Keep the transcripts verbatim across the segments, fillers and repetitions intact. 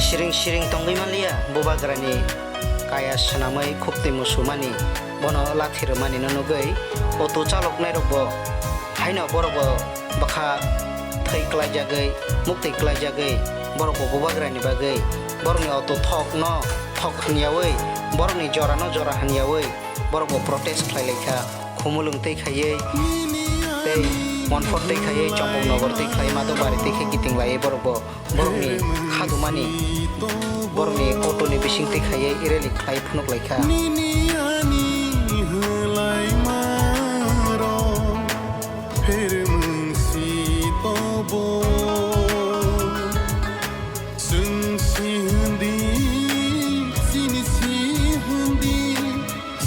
Siring siring tongwi manliya, bubagrani kaya swnamwi khuktwi musumani, bono lathi rwmani no nugwi auto chaloknairokbo haino borokbo bwkha thwi klaijagwi, muktwi klaijagwi, borokbo bubagrani bagwi borokni auto thokno thok hwnyawi, borokni jorano jora hwnyawi borokbo protest khlai laikha. Khumulwng tei khaiwi tei Monpot tei khaiwi Chompok Nogor tei khaiwi Madhobari tei khe kiting laiwi borokbo borokni khadumani, borokni auto ni bising tei khaiwi rally khlai phunuk laikha. Nini ani hwlaima rok pher mungsi tobo. Chwng si hwndi, chini si hwndi,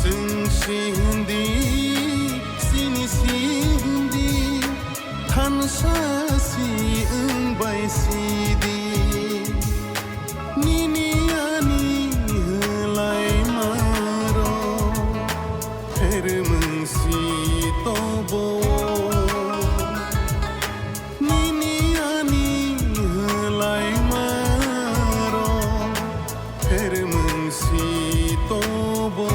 chwng si hwndi, chini si hwndi, thansa si wng bai si di. Nini ani hwlaima rok pher mungsi tobo. Nini ani hwlaima rok pher mungsi tobo.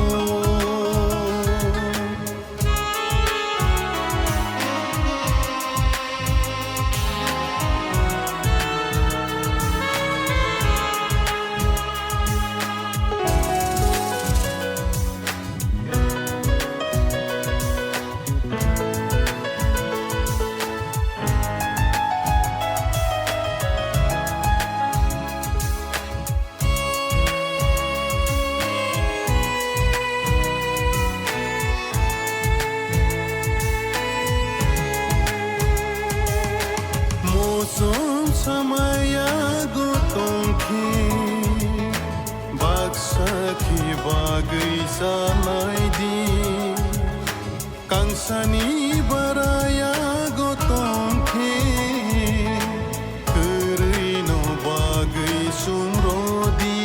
Mosom samaya go tongkhe, baksa khe bagwi salai di. Kangsani baraya go tongkhe, kwrwino bagwi sumrodi.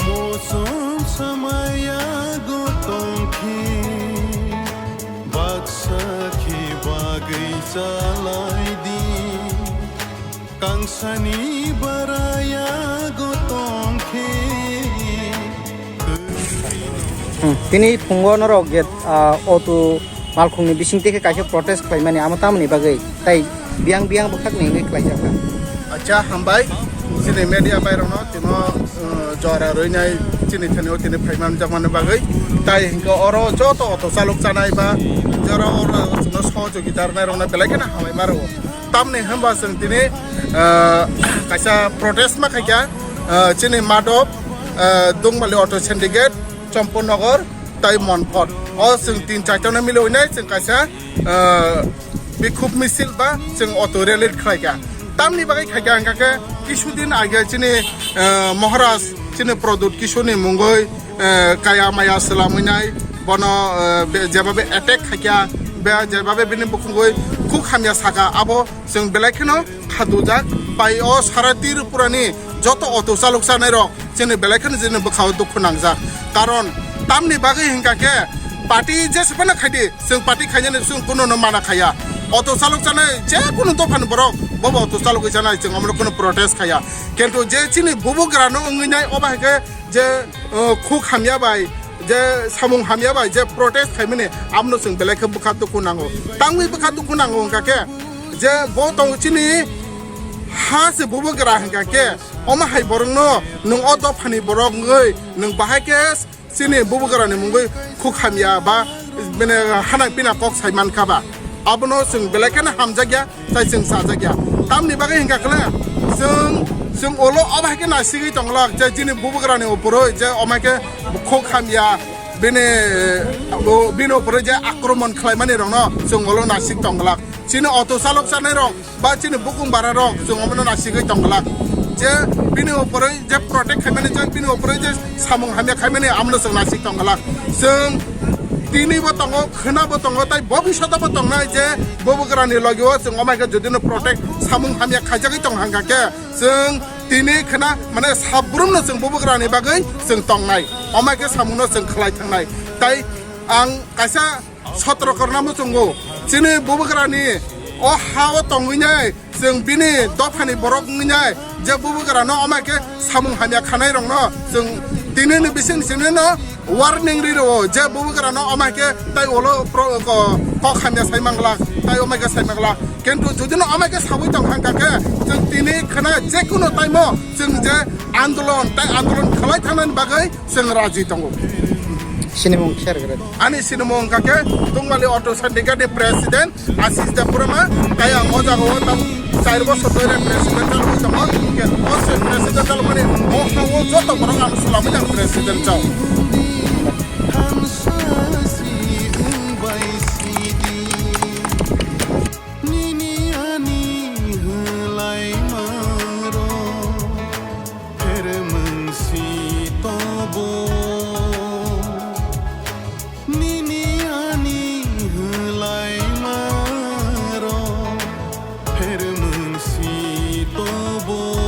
Mosom samaya go tongkhe, baksa khe bagwi salai di. Kangsani baraya go tongkhe. Hmm, tini phungo norok je, ah, auto malkhungni bising tei khe kaisa protest khlaimani, amo tamoni bagwi tai biyang biyang bwkhakni wngwi khlaijakha. Acha, hambai. Chini media bairokno tino, uh, jora rwinai chini thani o tini phaiman jakmani bagwi. Tai hinkhe oro joto auto chalok chanai ba jora oro chwngno sohojogita rwnairokno belai kheno hambai ma rwo. Tamni hwnba chwng tini, ah, kaisa protest ma khaikha, ah, chini Madhop, ah, Dungmali Auto Syndicate, Chompon Nogor, tai Monpot. O chwng tin charta no mili hwnai chwng kaisa, ah, bikhub misil ba chwng auto rally khlaikha. Tamni bagwi khaikha hwnkha khe kisudin age chini, ah, Maharaj chini Pradyut Kishorni mungwi, eh, kaya maya swlamwi nai, bono, eh, be, jebabe attack khaikha, be jebabe bini bukhungwi khuk hamya saka, abo chwng belai kheno khadujak. Pai o sara Tripurani joto auto chalok chanai rok chini belai kheno chini bwkhao dukhu nangjak. Karon tamni bagwi hwnkha khe party jesa phano khaidi, chwng party khainani chwng kununo mana khaya. Auto chalok chanai je kunu dophani borok bobo auto chalogwi chanai, chwng omono kunu protest khaya. Kintu je chini bubugrano wngwi nai, obo hai khe je, uh, khuk hamya bai, je samung hamya bai, je protest khaimani, abono chwng belai khe bwkha dukhu nango. Tangwi bwkha dukhu nango hwnkha khe, je bo tongo chini ha se bubagra hwnkha khe, omo hai borokno nwng o dophani borok wngwi nwng bahai khe chini bubagrani mungwi khuk hamya ba bini hanang pina kok sai mankha ba, abono chwng belai kheno hamjakya. Tai chwng chajakya. Tamni bagwi hwnkha khe chwng, chwng ulo obo hai khe nasigwi tongwlak je chini bubagrani uphurwi je omo hai khe khuk hamya bini, bo, bini uphurwi je akromon khlaimani rokno chwng ulo nasik tongwlak. Chini auto chalok chanai rok ba chini bukung bara rok chwng omono nasigwi tongwlak. Je bini uphurwi je protect khaimani, je bini uphurwi je samung hamya khaimani, amono chwng nasik tongwlak. Chwng tini bo tongo, khwna bo tongo, tai bobishoto bo tongnai je bubagrani logi o chwng omo hai khe jodi no protect samung hamya khaijagwi tong hwnkha khe chwng tini khwna mane sabrum no chwng bubagrani bagwi chwng tongnai, omo hai khe samung no chwng khlai thangnai. Tai ang kaisa sotro korna muchungo, Chini bubagrani o ha o tongwinai, chwng bini dophani borok wngnai, je bubagrano amai khe samung hamya khanairokno chwng tinini bising sinino warning ri rwo, je bubagrano amai khe tai ulo pro-, ko-, kok hamya sai manglak, tai amai khe sai manglak. Kintu judino amai khe sawi tong hangkha khe, chwng tini khna je kuno time o chwng je andolon, tai andolon khlai thangnani bagwi chwng raji tongo. Sinimung share kare. Ani sinimung hwnkha khe Tungmali Auto Syndicate ni President Asis Debbarma, tai ang o jaga o tam char bosor dhori president chalwi tongo. Hwnkhe o se president chalmani o ha o joto borok ang swlamwi ang president chao. Nini ani hwlai maro, pher mwnsi tobo. Nini ani hwlai maro, pher mwnsi tobo.